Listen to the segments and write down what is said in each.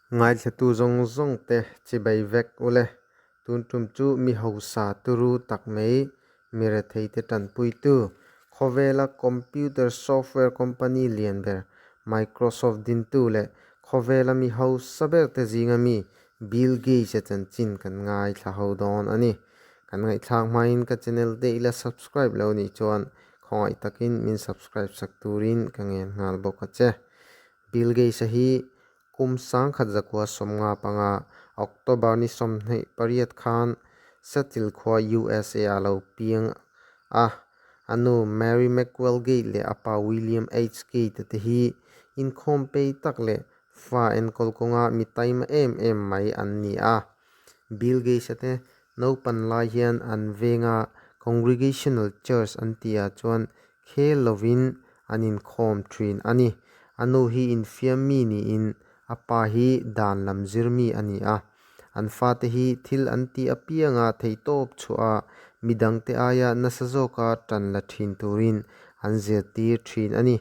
Ngaithlatu zawng zawng te chibai vek ule. Tun tum chu mi hausa turu tak mai, mi rethei te tanpuitu, khawvela computer software company lian ber Microsoft dintu leh khawvela mi hausa ber te zinga mi Bill Gates-a chanchin kan ngaithla ho dawn a ni. Kan ngaihthlak hmain ka channel te ila subscribe lo nih chuan khawngaih takin min subscribe sak turin ka ngen nghal bawk a che. Bill Gates-a hi kum 1955 October ni 28 khan Seattle khua USA ah lo piang a. A nu Mary McWell Gates leh a pa William H. Gates-a te hi inkhawm pei tak leh fa enkawl kawnga mi taima em em mai an ni a. Bill Gates-a te naupan lai hian an venga Congregational Church an tihah chuan khel lovin an inkhawm thin a ni. A nu hi infiam mi niin a pa hi dan lam zir mi a ni a. An fate hi thil an tih apianga theihtawp chhuah a, midangte aia nasa zawka tan la thin turin an zirtir thin a ni.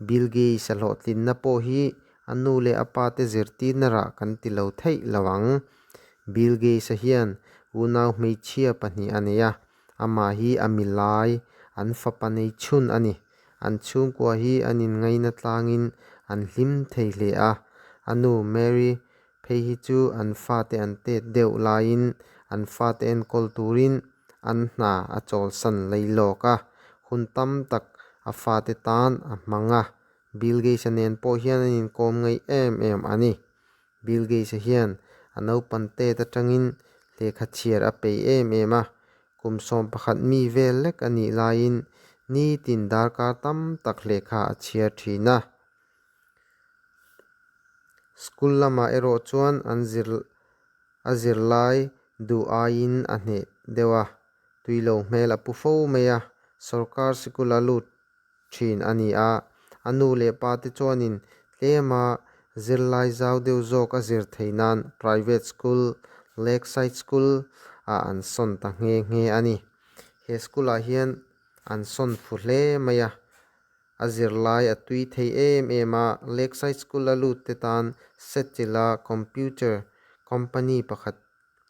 Bill Gates-a hlawhtlinna pawh hi a nu leh a pate zirtirna rah kan ti lo theih lo ang. Bill Gates-a hian unau hmeichhia pahnih a nei a, Amah hi a milai, an fapa nei chhun a ni. An chhungkua hi an inngaina tlangin an hlim thei hle a. A nu Mary phei hi chu an fate an tet deuh laiin an fate enkawl turin an hna a chawlsan lei lawk a, hun tam tak a fate tan a hmang a. Bill Gates-a nen pawh hian an inkawm ngaih em em a ni. Bill Gates-a hian a naupan tet atangin lehkha chhiar a peih em em a, kum 11 mi vel lek a nih laiin nitin darkar tam tak lehkha a chhiar thin a. School lamah erawh chuan an zir a zirlai duh aiin a hneh deuh a, tuilo hmel a pu fo mai a, sorkar sikul a lut thin a ni a. A nu leh pa te chuanin tlema zirlai zau deuh zawk a zir theih nan private school, Lakeside School, ah an sawn ta nghe nghe a ni. He school ah hian an sawn fu hle mai a. A zirlai a tui thei em em a, Lakeside School a lut te tan Seattle-a computer company pakhat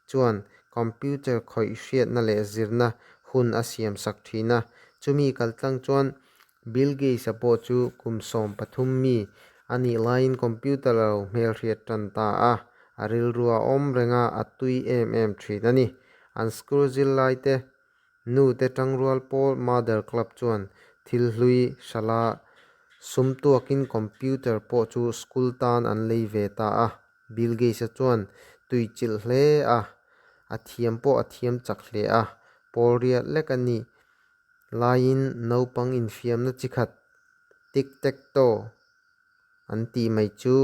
chuan computer khawih hriatna leh zirna hun a siam sak thin a. Chumi kaltlang chuan Bill Gates-a pawh chu kum 13 mi a nih laiin computer a lo hmelhriat tan ta a, a rilru a awm reng a, a tui em em thin a ni. An school zirlai te nu te tangrual pawl Mother Club chuan thil hlui hrala sum tuakin computer pawh chu school tan an lei ve ta a. Bill Gates-a chuan tui chilh hle a, a thiam pawh a thiam chak hle a, pawl riat lek a nih laiin naupang infiamna chi khat tic-tac-toe an tih mai chu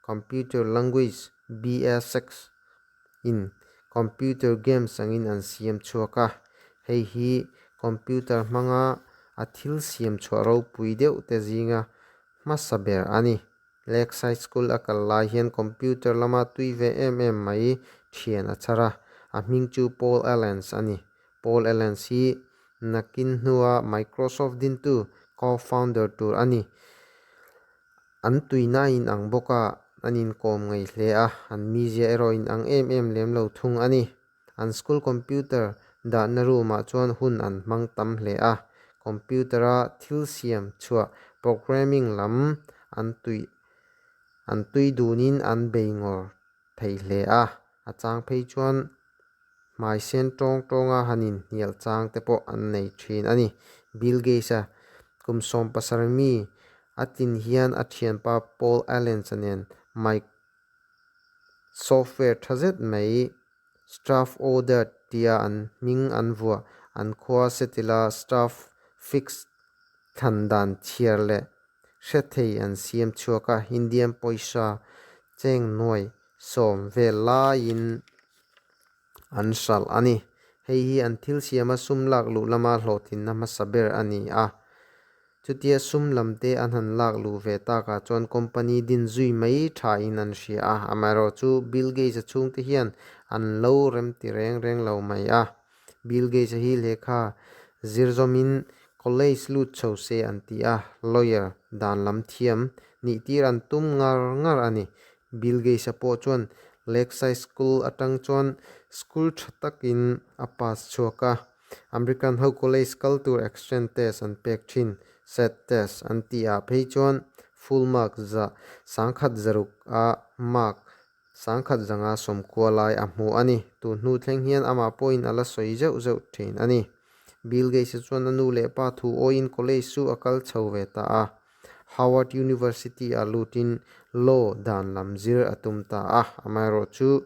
computer language BS6 in computer games angin an siam chhuak a, hei hi computer hmanga a thil siam chhuah ropui deuh te zinga hmasa ber a ni. Lakeside School a kal lai hian computer lama tui ve em em mai thian a chhar a, a hming chu Paul Allens a ni. Paul Allens hi nakin hnua Microsoft dintu co-founder tur a ni. An tuina a inang bawk a, an inkawm ngei hle a, an mizia erawh inang em em lem lo thung a ni. An school computer dahna room ah chuan hun an hmang tam hle a, computer a thil siam chhuah programming lam an tui an tui dunin an bei ngawr thei hle a, a chang phei chuan hmai sen tawng tawnga han inhnial chang te pawh an nei thin a ni. Bill Gates-a kum 17 mi a tlin hian a thianpa Paul Allen-a nen Mike Software tha zet mai Staff Order tia an hming an vuah an khua setila staff fix thlan dan chhiar leh hre thei an siam chhuak a, Indian pawisa cheng nuai sawm vel laiin an hralh a ni. Hei hi an thil siama sum lak luh lama hlawhtlinna hmasa ber a ni a. Chutia sum lam te an han lak luh ve takah chuan company din zui mai thain an hria a, amaherawhchu Bill Gates-a chhungte hian an lo remti reng reng lo mai a. Bill Gates-a hi lehkha zir zawmin college lut chho se an ti a, lawyer dan lam thiam nih tir an tum ngar ngar a ni. Bill Gates-a pawh chuan Lakeside School atang chuan school tha takin a pass chhuak a. American ho college kal tur exchange test an pek thin, SAT test an tih ah phei chuan full mark za 1006 a mark 1190 lai a hmu a ni. Tun hnu thleng hian amah pawhin a la sawi zeuh zeuh thin a ni. Bill Gates-a chuan a nu leh pa thu awiin college chu a kal chho ve ta a. Howard University-ah lutin Law dan lam zir a tum ta a, amaherawhchu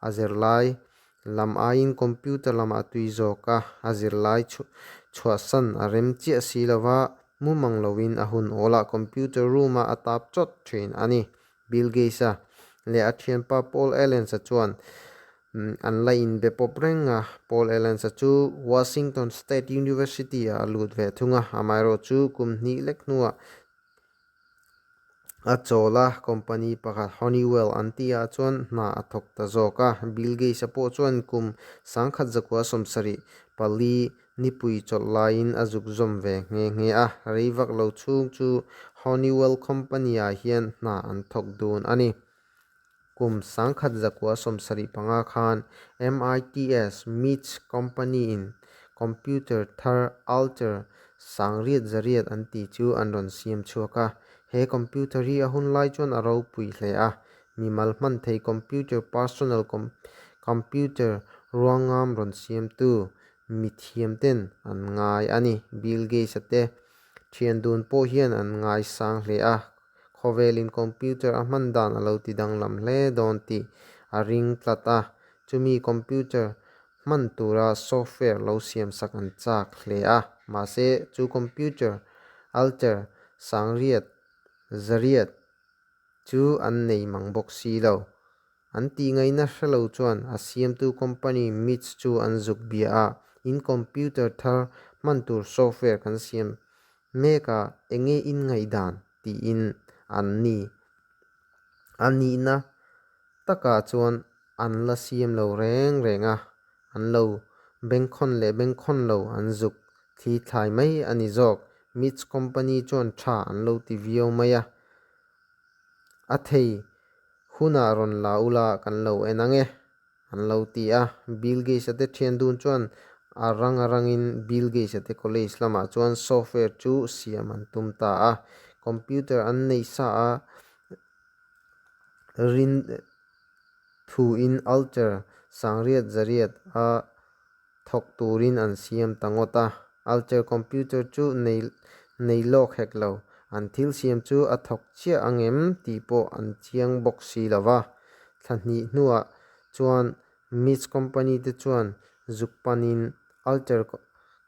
a zirlai lam aiin computer lamah a tui zawk a, a zirlai chhuahsan a rem chiah si lova, mumang loin a hun awlah computer room-ah a tap chawt thin a ni. Bill Gates-a leh a thianpa Paul Allen-a chuan an la inbe pawp reng a, Paul Allen-a chu Washington State University-ah a lut ve thung a, amaherawhchu kum hnih lek hnuah a chawl a, company pakhat Honeywell an tihah chuan hna a thawk ta zawk a. Bill Gates-a pawh chuan kum 1974 nipui chawlh laiin a zuk zawm ve nghe nghe a, rei vak lo chhung chu Honeywell Company-ah hian hna an thawk dun a ni. Kum 1975 khan MITS MITS Company-in computer thar Altair 800 an tih chu an rawn siam chhuak a. He computer hi a hun lai chuan a ropui hle a, mimal hman thei computer personal computer ruangam rawn siamtu mithiamten an ngai a ni. Bill Gates-a te thian dun pawh hian an ngaisang hle a. Khawvelin computer a hman dan a lo ti danglam hle dawn tih a ring tlat a, chumi computer hman tura software lo siamsak an chak hle a. Mahse, chu computer Altair 800 chu an nei mang bawk si lo. An tih ngaihna hre lo chuan a siamtu company MITS chu an zuk bia a, In computer thar hman tur software kan siam mek a, enge in ngaihdan? tiin an ni. A nihna takah chuan an la siam lo reng reng a, an lo bengkhawn leh bengkhawn lo an zuk thli thlai mai a ni zawk. MITS company chuan tha an lo ti viau mai a. A thei hunah rawn la ula kan lo en ang e, an lo ti a. Bill Gates-a te thian dun chuan a rang a rangin Bill Gates-a te college lamah chuan software chu siam an tum ta a. Computer an nei sa a, rin thuin Altair 800 a thawk turin an siam ta ngawt a. Altair computer chu nei nei lawk hek lo. An thil siam chu a thawk chiah ang em tih pawh an chiang bawk si lo va. Thla hnih hnuah chuan Mits company te chuan zuk panin Altair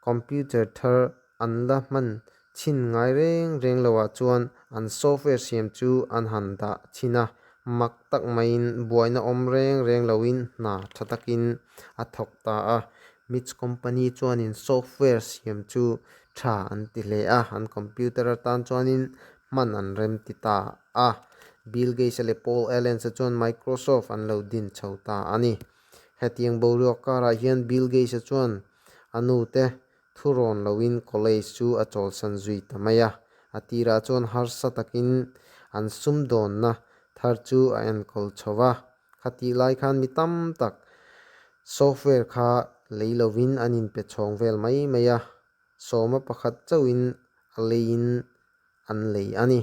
computer thar an la hman chhin ngai reng reng loah chuan an software siam chu an han dah chhin a, mak tak maiin buaina awm reng reng loin hna tha takin a thawk ta a. Mits company chuanin software siam chu tha an ti hle a, an computer atan chuanin hman an rem ti ta a. Bill Gates-a leh Paul Allen-a chuan Microsoft an lo din chho ta a ni. Hetiang boruak karah hian Bill Gates-a chuan a nute Thurawn loin college chu a chawlsan zui ta mai a, a tirah chuan harsa takin an sumdawnna thar chu a enkawl chho va. Khatih lai khan mi tam tak software kha lei lovin an inpe chhawng vel mai mai a, sawma pakhat chauhin a leiin an lei a ni.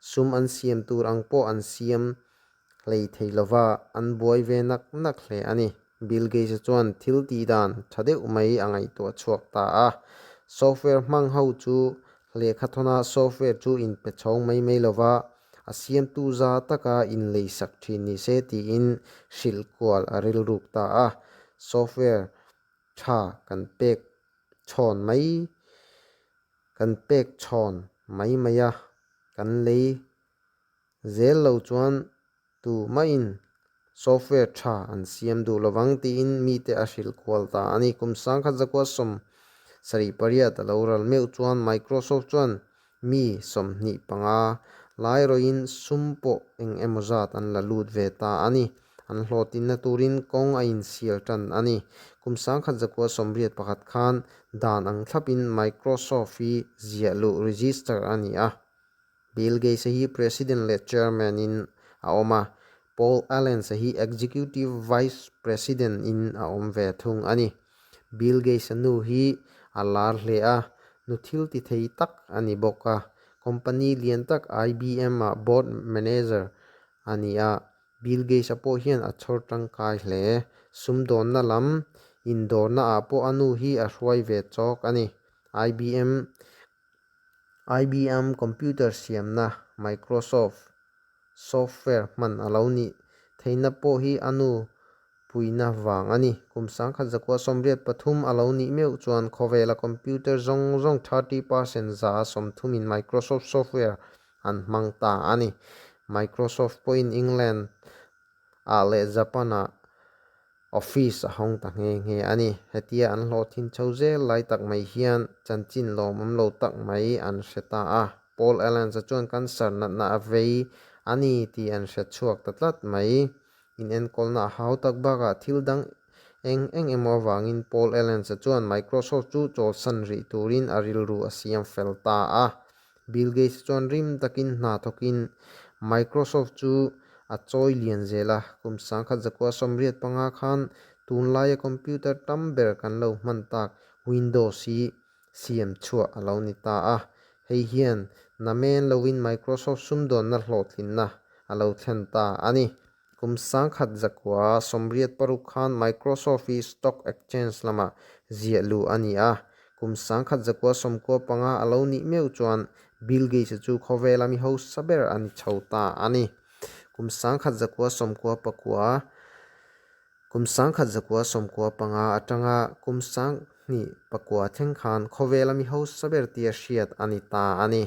Sum an siam tur ang pawh an siam hlei thei lova, an buai ve nak nak hle a ni. Bill Gates-a chuan thil tih dan tha deuh mai a ngaihtuah chhuak ta a. Software hmang ho chu lehkha thawna software chu inpe chhawng mai mai lova, a siamtu za taka inleisak thin ni se tiin hrilh kual a rilruk ta a. Software tha kan pek chhawn mai kan pek chhawn mai mai a, kan lei zel lo chuan tu mahin software tha an siam duh lovang tiin mite a hrilh kual ta a ni. Kum 1978 a lo ral meuh chuan Microsoft chuan mi 25 lai rawhin sum pawh eng emaw zat an la lut ve ta a ni. An hlawhtinna turin kawng a insial tan a ni. Kum 1981 khan dan ang thlapin Microsoft hi ziah luh register a ni a. Bill Gates-a hi President leh Chairman in a awm a. Paul Allen-a hi Executive Vice President in a awm ve thung a ni. Bill Gates-a nu hi a lar hle a, nu thil ti thei tak a ni bawk a. Company lian tak IBM-ah board manager a ni a, Bill Gates-a pawh hian a chhawr tangkai hle. Sumdawnna lam indawrnaah pawh a nu hi a hruai ve chawk a ni. IBM IBM computer siamna Microsoft software hman a lo nih theihna pawh hi a nu puina vang a ni. Kum 1983 a lo nih meuh chuan khawvela computer zawng zawng 30% 30% in Microsoft software an hmang ta a ni. Microsoft pawhin England ah leh Japan ah office a hawng ta nghe nghe a ni. Hetia an hlawhthin chho zel lai tak mai hian chanchin lawmawm lo tak mai an hre ta a. Paul Allen-a chuan cancer natna a vei a ni tih an hre chhuak ta tlat mai. Inenkawlna a hau tak bakah thil dang eng eng emaw avangin Paul Allen-a chuan Microsoft chu chawlsan rih turin a rilru a siam fel ta a. Bill Gates chuan rim takin hna thawkin Microsoft chu a chawi lian zel a, kum 1985 khan tunlaia computer tam ber kan lo hman tak Windows hi siam chhuah a lo ni ta a. Hei hian namen loin Microsoft sumdawnna hlawhtlinna a lo thlen ta a ni. Kum 1986 khan Microsoft hi stock exchange lamah ziah luh a ni a. Kum 1995 a lo nih meuh chuan Bill Gates-a chu khawvela mi hausa ber a ni chho ta a ni. Kum 1999 Kum 1995 atanga kum 2009 thleng khan khawvela mi hausa ber tia hriat a ni ta a ni.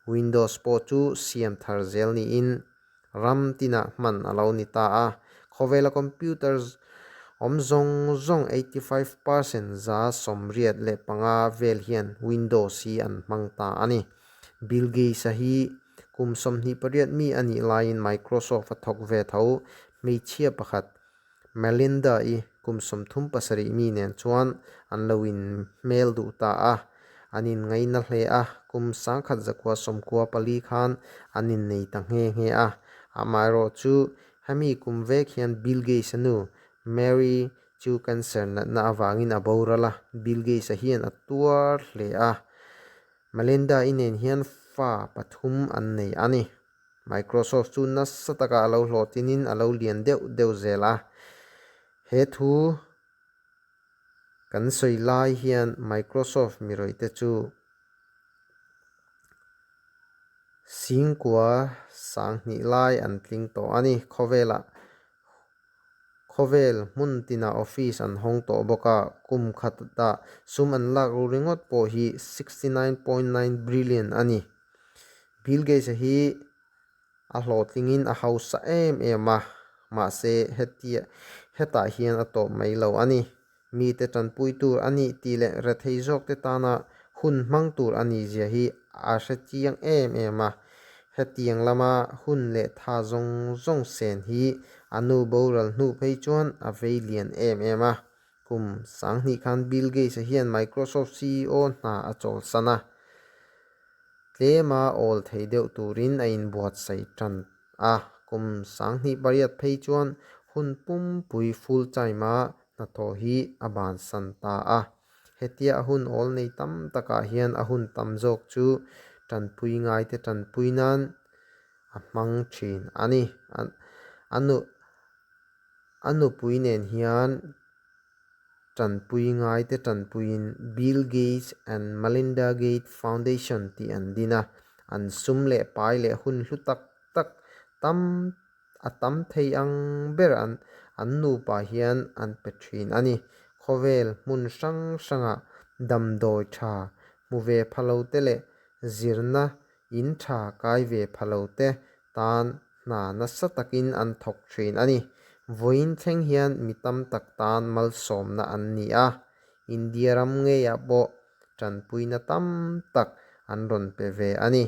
Windows pawh chu siam thar zel niin ram tinah hman a lo ni ta a. Khawvela computer awm zawng zawng 85% 85 vel hian Windows hi an hmang ta a ni. Bill Gates-a hi kum 28 mi a nih laiin Microsoft a thawk ve tho. Hmeichhia pakhat Melinda-i kum 37 mi nen chuan an lo in hmel duh ta a, an in ngaina hle a, kum 1994 khan an innei ta nghe nghe a. Amaherawhchu hemi kum vek hian Bill Gates-a nu Mary chu cancer natna avangin a boral a, Bill Gates-a hian a tuar hle a. Melinda-i nen hian fa pathum an nei a ni. Microsoft chu nasa taka a lo hlawhtinin a lo lian deuh deuh zel a. He thu kan sawi lai hian Microsoft mirawihte chu singkua sanghnih lai an tling tawh a ni. Khawvelah Khawvel hmun tinah office an hawng tawh bawk a, kum khatah sum an lak ru ringawt pawh hi 69.9 brillion a ni. Bill Gates-a hi a hlawhtlingin a hausa em em a, mahse hetia hetah hian a tawp mai lo a ni. Mite tanpui tur a nih tih leh rethei zawkte tana hun hmang tur a nih zia hi a hre chiang em em a. Hetiang lama hun leh tha zawng zawng sen hi a nu boral hnu phei chuan a vei lian em em a. Kum 2000 khan Bill Gates-a hian Microsoft CEO hna a chawlsan a. Tlema awl thei deuh turin a inbuatsaih tan a, kum 2008 phei chuan hun pumpui full time-a hnathawh hi a bansan ta a. Hetia a hun awl nei tam takah hian a hun tam zawk chu tanpui ngaite tanpui nan a hmang thin a ni. A nupui nen hian Tanpui ngaite tanpuiin Bill Gates and Melinda Gates Foundation tih an din a, an sum leh pai leh hun hlu tak tak tam a tam thei ang ber an an nupa hian an pe thin a ni. Khawvel hmun hrang hrangah damdawi tha hmu ve pha lo te leh zirna in tha kai ve pha lo te tan hna nasa takin an thawk thin a ni. Vawiin thleng hian mi tam tak tan malsawmna an ni a, India ram ngeiah pawh tanpuina tam tak an rawn pe ve a ni.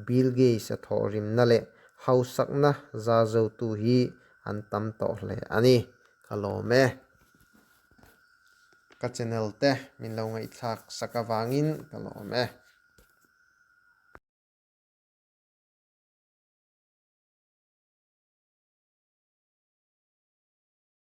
Bill Gates-a thawhrimna leh hausakna za zotu hi an tam tawh hle a ni. Ka lawm e. Ka channel te min lo ngaihthlak sak avangin ka lawm e.